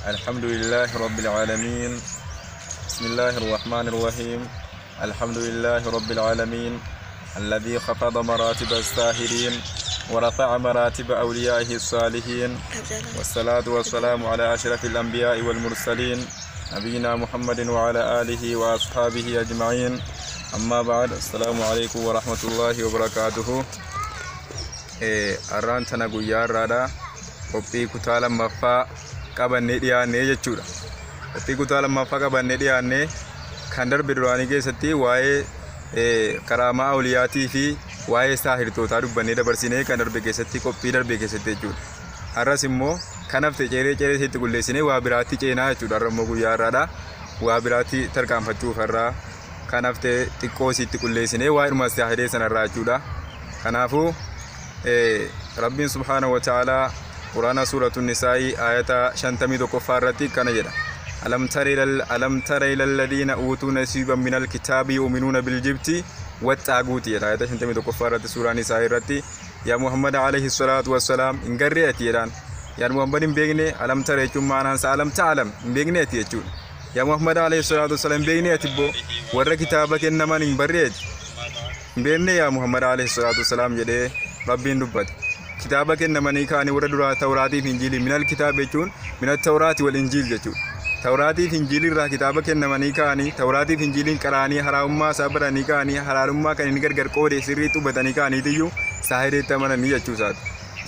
الحمد لله رب العالمين. بسم الله الرحمن الرحيم. الحمد لله رب العالمين الذي خفض مراتب الساهرين ورفع مراتب أوليائه الصالحين، والصلاة والسلام على أشرف الأنبياء والمرسلين نبينا محمد وعلى آله وأصحابه أجمعين. أما بعد، السلام عليكم ورحمة الله وبركاته. Arraan tana guyyaa har'aadha qophii kutaa lammaffaa qabannee dhiyaannee jechuudha. Qophii kutaa lammaffaa qabannee dhiyaannee kan darbe duraanii keessatti waa'ee karaamaa awliyaatii fi waa'ee saahirtootaa dubbannee dabarsinee kan darbe keessatti, qophii darbe keessatti jechuudha. Har'as immoo kan hafte ceeree ceeree itti qulleessinee waa biraatti ceenaa jechuudha. Har'a immoo guyyaa har'aadha waa biraatti tarkaanfachuuf har'aa kan hafte xiqqoo isiitti qulleessinee waa'ee saahiree sanarraa jechuudha. Kanaafuu Rabbiin subhaanahu wa ta'aalaa Quraana suuratu Nisaa'ii ayata 51ffaa irratti kana jedha: Alam tara ila alladhiina uutuu nasiiban min alkitaabi yu'minuuna biljibti waxxaaguuti jedha ayata 51ffaa irratti, suuraa Nisaa'ii irratti. Yaa Muhammad alayhi salaatu wassalaam, hin garree ati jedhaan. Yaa Muhammad, hin beekne? Alam tara jechuun maanaan isaa alam ta'alam, hin beekne ati jechuudha. Yaa Muhammad alayhi salaatu wassalaam, hin beekne ati boo warra kitaaba kennaman hin barree ati hin beekne yaa Muhammad alayhi salaatu wassalaam jedhee Rabbiin dubbate. Kitaaba kennamanii kaanii warra duraa Tawraatiif Injiilii, minal kitaaba jechuun minal Tawraati wal Injiil jechuudha. Tawraatiif Injiilii irraa kitaaba kennamanii kaanii Tawraatiif Injiiliin qaraanii haraamummaa isaa baranii kaanii halaalummaa kan inni gargar qoode sirriitti hubatanii kaaniitiyyuu saahireetti amananii jechuu isaati.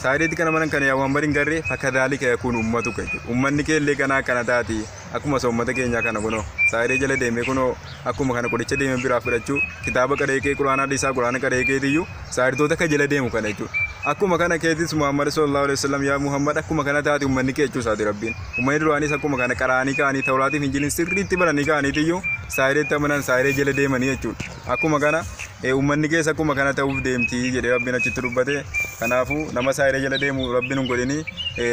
Saahireetti kan amanan kana yaa Muhammad hin garree? Fakadhaalika yakuun ummatu jechuudha. Ummanni keellee kanaa akkana taati, akkuma isa ummata keenyaa kana kunoo saahiree jala deemee kunoo akkuma kana qoricha deemee biraa fudhachuu, kitaaba qareeqee Quraanaa dhiisaa Quraana qareeqeetiyyuu saahirtoota akka jala deemu kana jechuudha. Akkuma kana keetis Muhammad sallallahu alaihi wasallam, yaa Muhammad, akkuma kana taati ummanni kee jechuu isaati Rabbiin. Ummanni duraanis akkuma kana qaraanii kaanii Tawraatiif Injiiliin sirriitti baranii kaaniitiyyuu saahireetti amanan, saahiree jala deemanii jechuudha. Akkuma kana ummanni keessa akkuma kana ta'uuf deemti jedhee Rabbiin achitti dubbate. Kanaafuu nama saahiree jala deemu Rabbiin hin godhini,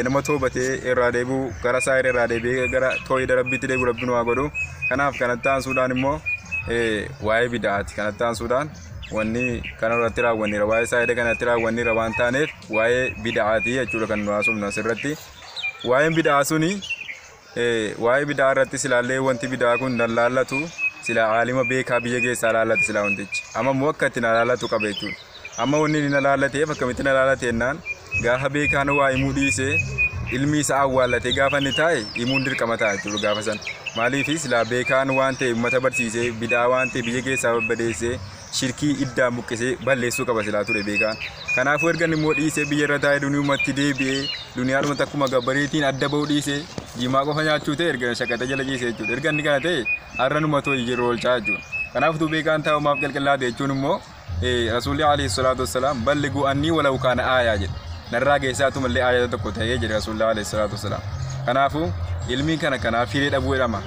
nama toobatee irraa deebi'u, gara saahiree irraa deebi'ee gara toohida Rabbiitti deebi'u Rabbiin waa godhu. Kanaaf kanatti aansuudhaan immoo waa'ee bid'aati. Kanatti aansuudhaan wanni kana irratti raawwanneera, waa'ee saahiree kanatti raawwanneera waan taaneef waa'ee bid'aati jechuudha kan nu haasofnu asirratti. Waa'een bid'aa suni, waa'ee bid'aa irratti silaallee wanti bid'aa kun nan laallatu, sila aalima beekaa biyya keessaa laallatu sila wantichi. Amma immoo akka itti na laallatu qaba jechuudha. Amma wanni inni na laallateef akkamitti na laallate jennaan, gaafa beekaan waa himuu dhiisee ilmi isaa awwaallatee gaafa inni taa'e himuun dirqama ta'a jechuudha gaafa sana. Maaliif silaa beekaan waan ta'e uummata barsiisee, bid'aa waan ta'e biyya keessaa babbadeessee, shirkii iddaan buqqisee balleessuu qaba silaa ture beekaan. Kanaafuu erga inni immoo dhiisee biyya irra taa'ee duniyumatti deebi'ee duniyaadhumatti akkuma gabbariitiin adda ba'uu dhiisee jimaa qofa nyaachuu ta'e erga shaqaxa jala ciisee jechuudha. Erga inni kana ta'e har'a numa too'i jiru oolchaa jechuudha. Kanaaf utuu beekaan taa'u maaf qalqallaate jechuun immoo Rasuulli alayhi salaatu wassalaam balliguu annii walau kaana aayaa jedhe. Narraa geessaatu mallee aayata tokko ta'ee jedhe Rasuulli alayhi salaatu wassalaam. Kanaafuu ilmiin kana kanaaf hiree dhabuu jedhama.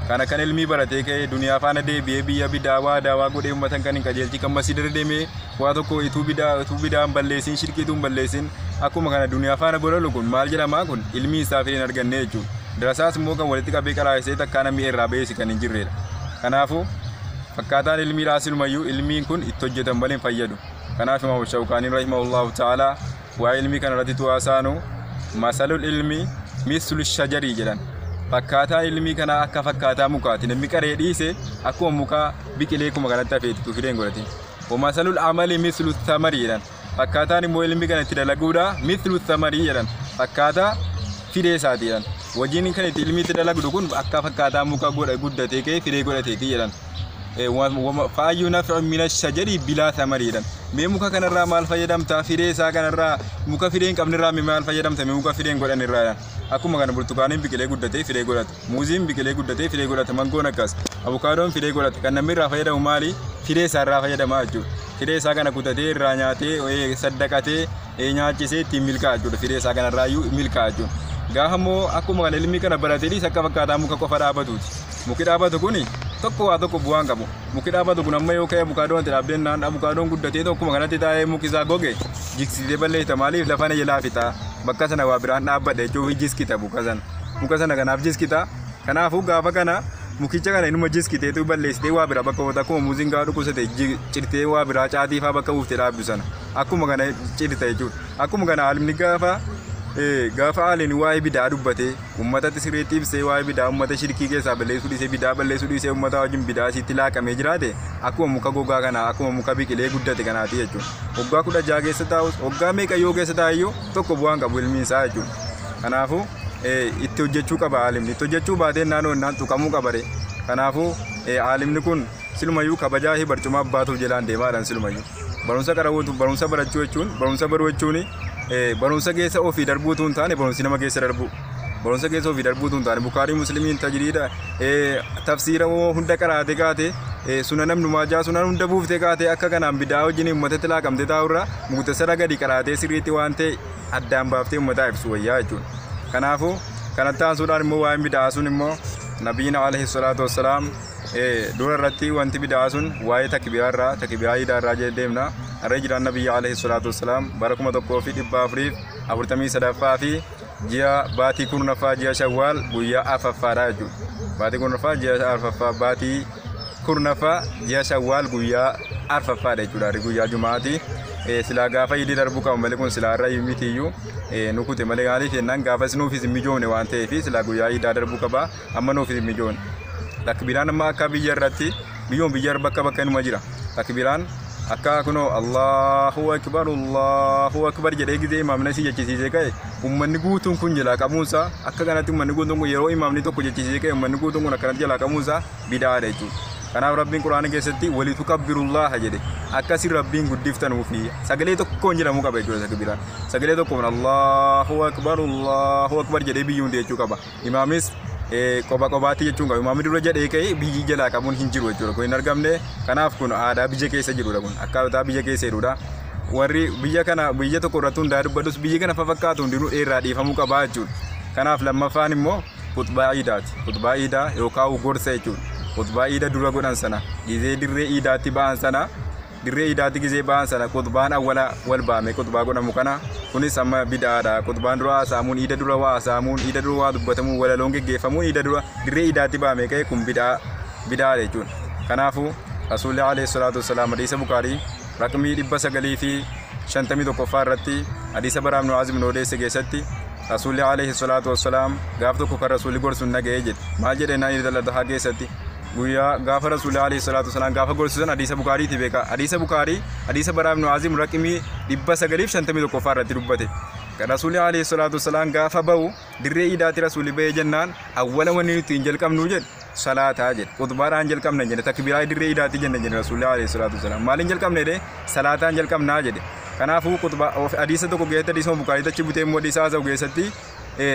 Kana kan ilmii baratee ka'ee duniyaa faana deebi'ee biyya bidaa waa daawaa godhee uummatan kan hin qajeelchi, kan masjida deemee waa tokko ituu bidaa ituu bidaa hin balleessin, shirkii ituu hin balleessin akkuma kana duniyaa faana bololu kun maal jedhama? Kun ilmii isaa firee hin arganne jechuudha. Darasaas immoo kan walitti qabee qaraasee takkaa namni irraa ba'eesi kan hin jirredha. Kanaafuu fakkaataan ilmiidhaa silumayyuu ilmiin kun itti hojjetan malee hin fayyadu. Kanaaf Imaam Shawkaaniin rahimahullahu ta'ala waa'ee ilmii kana irratti tu'aasaanu masalul ilmi mislu shajarii jedhan. Fakkaataan ilmii kanaa akka fakkaataa mukaati. Namni qaree dhiise akkuma mukaa biqilee kuma kanatti hafeetti firee hin godhatin. Wa masalul amali mislu thamarii jedhan. Fakkaataan immoo ilmi kana itti dalaguudha mislu thamarii jedhan. Fakkaataa firee isaati jedhan. Hojiin kan itti ilmi itti dalagdu kun akka fakkaataa muka godha guddatee ka'ee firee godhateeti jedhan. Faayyuu naf'in mina shajarii bilaa thamarii jedhan. Mee muka kanarraa maal fayyadamta? Firee isaa kanarraa, muka firee hin qabnerraa mee maal fayyadamta? Mee muka firee hin godhanne irraa jedhan. Akkuma kana burtukaaniin biqilee guddatee firee godhata. Muuziin biqilee guddatee firee godhata. Mangoon akkas. Abukaadoon firee godhata. Kan namni irraa fayyadamu maali? Firee isaa irraa fayyadamaa jechuudha. Firee isaa kana kutatee irraa nyaatee, saddaqatee, nyaachisee ittiin milkaa'a jechuudha. Firee isaa kanarraayyuu milkaa'a jechuudha. Gaafa immoo akkuma kana ilmi kana baratee dhiise akka fakkaataa muka qofa dhaabatuuti. Muki dhaabatu kuni tokko waa tokko bu'aan qabu. Muki dhaabatu kun amma yoo ka'e abukaadoon itti dhaabdee naan abukaadoon guddatee tokkuma kanatti taa'ee muki isaa goge jigsitee balleessita. Maaliif? Lafa na jalaa fixaa, bakka sana waa biraan dhaabbadha jechuuf jiskita muka sana. Muka sana kanaaf jiskita. Kanaafuu gaafa kana mukicha kana inuma jiskiteetu balleessitee waa biraa bakka buufta, akkuma muuziin gaafa dhukkubsate cirtee waa biraa caatii fa'aa bakka buuftee dhaabdu sana akkuma kana cirta jechuudha. Akkuma kana alimni gaafa Gaafa aaliin waa'ee bidaa dubbate uummatatti sirriitti ibsee waa'ee bidaa uummata shirkii keessaa balleessuu dhiisee bidaa balleessuu dhiisee uummata wajjin bidaa isitti laaqamee jiraate akkuma muka gogaa kanaa akkuma muka biqilee guddate kanaati jechuudha. Waggaa 16 keessa taa'us waggaa meeqa yoo keessa taa'eyyuu tokko bu'aan qabu ilmi isaa jechuudha. Kanaafuu itti hojjechuu qaba aalimni. Itti hojjechuu baatee naannoo naan tuqamuu qaba re. Kanaafuu aalimni kun silumayyuu kabajaa fi barcuma abbaatuuf jalaan deemaadhaan silumayyuu. Barumsa qarawwatu barumsa barachuu jechuun barumsa baruu jechuun barumsa keessa ofii darbuutu hin taane barumsi nama keessa darbu. Barumsa keessa ofii darbuutu hin taane Bukaarii Muslimiin tajriida tafsiira hunda qaraate kaate suna namnumaa jaa sunan hunda buuftee kaate akka kanaan bidaa wajjin uummatatti laaqamtee taa'urra muktasara gadi qaraatee sirriitti waan ta'e addaan baaftee uummataa ibsu wayyaa jechuudha. Kanaafuu kanatti aansuudhaan immoo waa'een bidaa sun immoo Nabiyyiin alayhi salaatu wassalaam dura irratti wanti bidaa sun waa'ee takbiiraa irraa takbiiraa iidaa irraa jedhee deemna. Har'a jiraan Nabiyyi alayhi salaatu wassalaam bara 1443ffaa fi ji'a baatii 10ffaa ji'a Shawwaal guyyaa 4ffaadha jechuudha. Baatii 10ffaa ji'a 4ffaa baatii 10ffaa ji'a Shawwaal guyyaa 4ffaadha jechuudha. Har'i guyyaa Jumaati. Silaa gaafa iidii darbuu qabu malee kun silaa irra mitiyyuu nu kute malee maaliif jennaan gaafas nuufis hin mijoomne waan ta'eef silaa guyyaa iidaa darbuu qaba amma nuufis hin mijoomne. Takbiiraan amma akka biyya irratti biyyoon biyya bakka bakka inuma jira. Takbiiraan akka kunoo Allahu Akbar Allahu Akbar jedhee gizee imaamni si jechisiisee ka'e uummanni guutuun kun jalaa qabuunsaa akka kanatti uummanni guutuun kun yeroo imaamni tokko jechisiisee ka'e uummanni guutuun kun akkanatti jalaa qabuunsaa bidaadha jechuudha. Kanaaf Rabbiin Quraana keessatti walitu kabbirullaha jedhe akkasi Rabbiin guddiftanuufi sagalee tokkoon jedhamuu qaba jechuudha takbiiraan. Sagalee tokkoon Allahu Akbar Allahu Akbar jedhee biyyi hundi jechuu qaba. Imaamis qoba qobaatti jechuun qaba. Imaamni dura jedhee ka'e biyyi jalaa qabuun hin jiru jechuudha. Kun hin argamne. Kanaaf kun aadaa biyya keessa jirudha kun akkaataa biyya keessa jirudha. Warri biyya kana biyya tokko irratti hundaa'ee dubbatus biyya kana fakkaatu hundinuu dheeraa dhiifamuu qaba jechuudha. Kanaaf lammaffaan immoo khutbaa iidaati. Khutbaa iidaa yookaan gorsa jechuudha. Khutbaa iida dura godhan sana gizee dirree iidaatti ba'an sana dirree iidaatti gizee ba'an sana khutbaan awwala wal baame khutbaa godhamu kana kunis amma bidaadha. Khutbaan dura haasa'amuun iida dura waa haasa'amuun iida dura waa dubbatamuun walaloon geggeeffamuun iida dura dirree iidaatti baame ka'e kun bidaadha jechuudha. Kanaafuu Rasuulli alayhi salaatu wassalaam hadiisa Bukaarii raqmii 951ffaa irratti hadiisa Baraa ibn Aazim nu odeesse keessatti Rasuulli alayhi salaatu wassalaam gaaf tokko kan Rasuulli gorsu naga'ee jedhe. Maal jedhe naan Iid al-Adhaa keessatti guyyaa gaafa Rasuulli alayhi salaatu wassalaam gaafa gorsu san hadiisa Bukaariiti beeka. Hadiisa Bukaarii hadiisa Baraa ibn Aazim raqmii 951ffaa irratti dubbate. Rasuulli alayhi salaatu wassalaam gaafa ba'u dirree iidaatti Rasuulli ba'ee jennaan awwala wanni nuti hin jalqabnu jedhe salaataa jedhe. Khutbaadhaan jalqabna jedhe takbiiraa dirree iidaatti jenne jedhe Rasuulli alayhi salaatu wassalaam. Maaliin jalqabne jedhe salaataan jalqabnaa jedhe. Kanaafuu khutbaa hadiisa tokko keessatti hadiisa Bukaarii achi butee immoo hadiisa haasa'u keessatti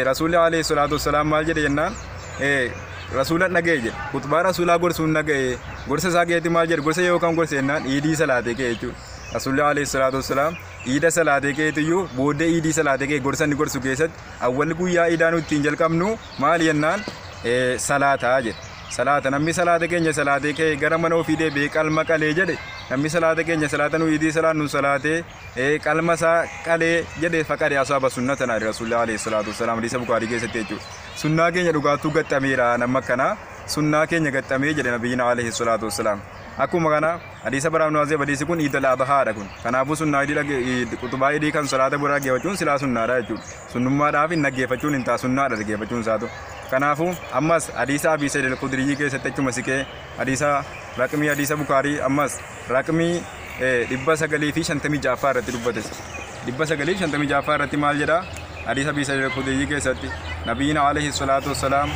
Rasuulli alayhi salaatu wassalaam maal jedhe jennaan Rasuula dhaga'e jedhe. Khutbaa Rasuulaa gorsuun dhaga'e. Gorsa isaa keessatti maal jedhe gorsa yookaan gorsa jennaan iidii salaatee ka'e jechuudha. Rasuulli alayhi salaatu wassalaam iida salaatee ka'eetiyyuu booddee iidii salaatee ka'e gorsa inni gorsu keessatti awwalli guyyaa iidaa nuti ittiin jalqabnu maal jennaan salaataa jedhe. Salaata namni salaata keenya salaatee ka'e gara mana ofii deebi'ee qalma qalee jedhe namni salaata keenya salaata nu iidii salaannu salaatee qalma isaa qalee jedhe faqadee asaaba sunnatana Rasuulli alayhi salaatu wassalaam hadiisa Bukaarii keessatti jechuudha. Sunnaa keenya dhugaattuu gaxxameera nama akkanaa sunnaa keenya gaxxamee jedhe Nabiyyiin alayhi salaatu wassalaam. Akkuma kana hadiisa Baraa ibn Aazib hadiisi kun Iid al-Adhaadha kun. Kanaafuu sunnaa idii qutubaa idii kan salaata bira dhaggeeffachuun silaa sunnaadha jechuudha. Sunnummaadhaaf hin dhaggeeffachuun hin ta'a sunnaadha dhaggeeffachuun isaatu. Kanaafuu ammas hadiisa Abii Sa'iid al-Khudriyyi keessatti achuma siqee hadiisa raqmii hadiisa Bukaarii ammas raqmii 956ffaa irratti dubbate. 956ffaa irratti maal jedha? Hadiisa Abii Sa'iid al-Khudriyyi keessatti Nabiyyiin alayhi salaatu wassalaam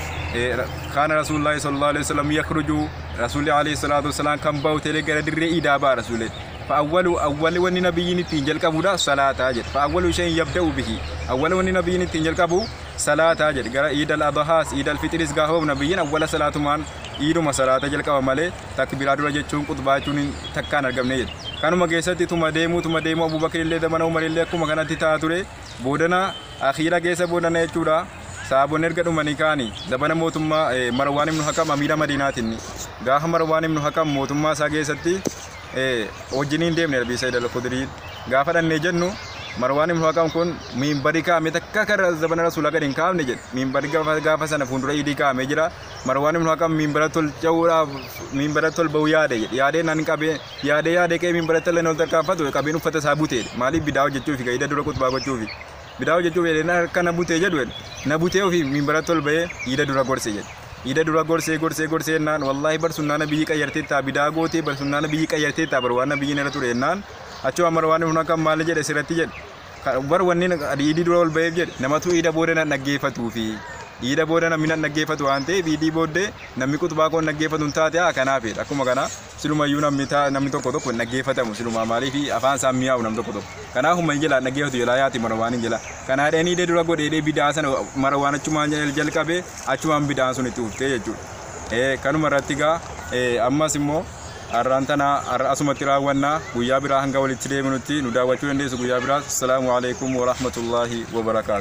kaana Rasuulullaahi sallallahu alaihi wasallam yakhruju Rasuulli alayhi salaatu wassalaam kan ba'u ta'ee gara dirree iidaa ba'a Rasuulli. Fa'awwalu awwali wanni nabiyyiin ittiin jalqabuudha salaataa jedhe. Fa'awwalu shay'in yabda'u bihi awwala wanni nabiyyiin ittiin jalqabu salaataa jedhe. Gara Iid al-Adhaas Iid al-Fixris gaafa ba'u nabiyyiin awwala salaatumaan iiduma salaata jalqaba malee takbiiraa dura jechuun qutbaa jechuun takkaan argamne jedhe. Kanuma keessatti tuma deemuu Abubakar illee zamana Umar illee akkuma kanatti ta'a ture. Boodana akhiira keessa boodana jechuudha. Sahaabonni erga dhumanii ka'anii zabana mootummaa Marwaan ibn Hakam amiira Madiinaatiin gaafa Marwaan ibn Hakam mootummaa isaa keessatti wajjiniin deemne Abii Sa'iid al-Khudrii gaafa dhannee jennu Marwaan ibn Hakam kun miinbarii kaa'ame takka kan zabana Rasuulaa gadi hin kaa'amne jedhe. Miinbarii gaafa sana fuuldura iidii kaa'amee jira. Marwaan ibn Hakam miinbara tolcha'uudhaaf miinbara tol ba'uu yaade jedhe. Yaadee naan qabee yaadee ka'ee miinbara tolleen ol tarkaanfatu qabeen uffata isaa bute. Maaliif bidaa hojjechuufi ga'iida dura kutubaa gochuufi. Bidaa hojjechuuf jedhee harka na butee jedhu na butee ofii minbaratti ol ba'ee iida dura gorse jedhe. Iida dura gorsee gorsee gorsee jennaan, wallaahi bar sunnaa nabiyyi qayyartee taa, bidaa gootee bar sunnaa nabiyyi qayyartee taa, bar waan nabiyyiin irra ture jennaan, achuma Marwaan ibn Hakam maali jedhe sirratti jedhe? Bar wanni iidii dura ol ba'eef jedhe, namatu iida booda nan dhaggeeffatuu fi iida booda namni nan dhaggeeffatu waan ta'eef, iidii booddee namni qutbaa koo hin dhaggeeffatu hin taate haa kanaafidha. Akkuma kana silumayyuu namni namni tokko tokko hin dhaggeeffatamu silumaa, maaliif afaan isaan mi'aawu nam tokko tokko. Kanaaf ummanni jalaa dhaggeeffatu jalaa yaati Marwaan hin jala. Kanaa dhanii iida dura godheedhee bidaa sana Marwaan achumaan jalqabe, achumaan bidaan sun itti uftee jechuudha. Kanuma irratti gaa ammas immoo har'aan tana har'a asumatti raawwannaa, guyyaa biraa hanga walitti deebinutti nu daawwachuu dandeessu guyyaa biraas. Assalaamu alaikum warahmatullaahi wabarakaatu.